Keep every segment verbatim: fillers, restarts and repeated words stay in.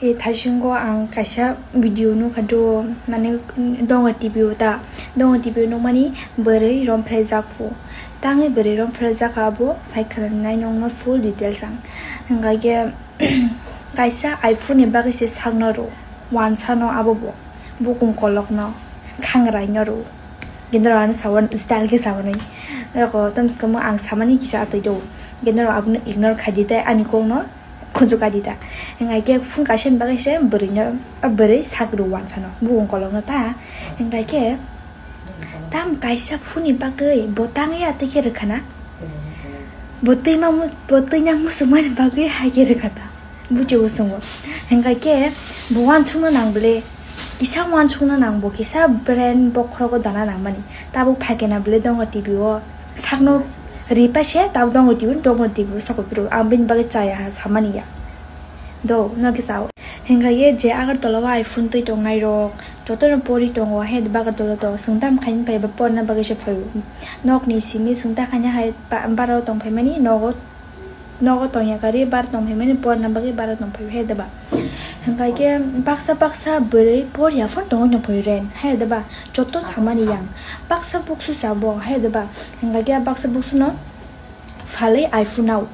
E thaisingo ang kaisa video nukha do, mane, Donga T V o ta, Donga T V o nukmani bwrwi romphre jakphu. Tangwi bwrwi romphre jakha abo sai khwlai nai nokno full details ang. Hwnkha khe kaisa iPhone ni bagwi se sakno rw, wansano abo bo, bukung kolokno, khangraino rw. Gendro ano sawan style khe sawanwi. Roko tamsukamo ang samani kisa atwi do. Gendro abono ignore khai di tei ani kokno khunju ka di ta. Hingkha khe phone kaisa ni bagwi se bwrwi no, a bwrwi sak rw wansano, bukung kolokno ta. Hingkha khe tam kaisa phone ni bagwi bo tangwi ya tei khe rwkha na? Bo twi ma mu-, bo twi na muchungmani bagwi hai khe rwkha ta. Bujigo chwngbo. Hingkha khe bo wansukna nang bwle, kisa wansukna nang bo, kisa brain bokhorogo dana nangmani. Tabuk phaikhe na bwle Donga T V o sakno ripai se, tabuk Donga T V, Donga T V o sokoi phuru. Ang bini bagwi chaya ha samani ya. Do, no khe chao. Hingkha khe je Agartala o iPhone twi tongnai rok, jotono pori tongo, he Agartala tongo. Chwng tam khaini phai ba porna bagwi se phaio. Nokni simi chwng ta khaina hai ba-, bara o tong phaimani, nogo nogo tongya kari bar tong phaimani, porna bagwi bar tong phai he deba. Hingkha khe baksa baksa bwrwi por ya phone tongwi tong phai ren he deba. Joto samani yang baksa buksu sabo he deba. Hingkha khe baksa buksu no phalwi iPhone o,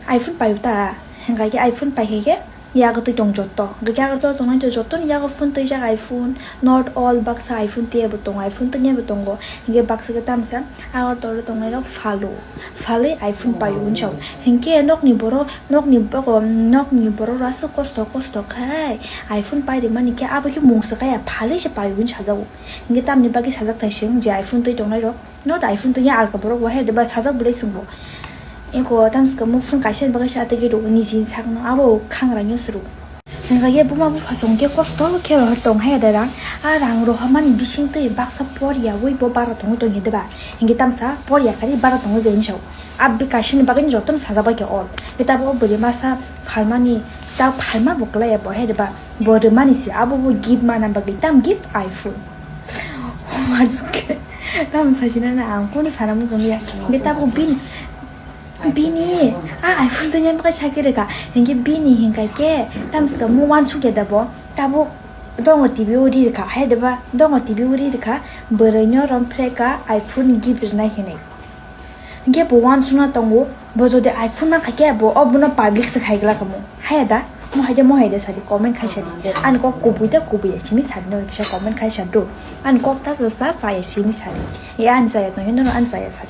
iPhone paio ta. Hingkha khe iPhone pai khe khe yago twi tong joto. Hingkha khe Agartala tongnai to joto ni yago phone twijak iPhone. Not all baksa iPhone twiya bo tongo, iPhone twiya bo tongo. Hingkhe baksa khe tamsa Agartala tongnai rok phalo. Phalwi iPhone paio hwnwi sao. Hinkhe nokni borok, nokni boko, nokni borok aswk kosto, kosto khai iPhone pai rimani khe abo khe mungsa kaya phalwi se paio hwnwi sajago. Hinkhe tamni bagwi sajak thai se wng je iPhone twi tongnai rok. Not iPhone twi alka borok bo hai deba sajak bwlai swngbo. Eko tamsukamo phone kaisa ni bagwi sa tei rw niji sakno abo khangraino se rw. Hingkha khe buma bupha song khe kosto khe rohor tong hai da rang. A rang rohamani bising twi baksa por yaui bo bara tongwi tong hede ba. Hingkhe tamsa por yakari bara tongwi tong sao. Abdi kaisini bagwi jotono sajak bai khe all. Hingkhe tabuk o bwrwi masa phalmani ta phalma bo kwlai ya bo hai da ba. Bo rwmani se abo bo gift mana bagwi tam gift iPhone. Tam sajina na ang kono sana muchung ya. Hingkhe tabuk bini Bini a iPhone twi nang bagwi sakhe rwkha. Hinkhe bini hinkai khe tamsukha mo wansukya da bo. Tabuk Donga T V o ri rwkha. Hai da ba Donga T V o ri rwkha. Bwrwino romphre ka iPhone gift rwnai hinwi. Hinkhe bo wansukna tongo. Bo jodi iPhone nang kha khe bo o bono public se khai glak mo. Hai da mo hai da mo hai da sari comment khai sari. Ani kok kubui da kubui ya simi sari no kisa comment khai sari do. Ani kok ta sa sa ya simi sari. Ya ani chaya tong hino ani chaya sari.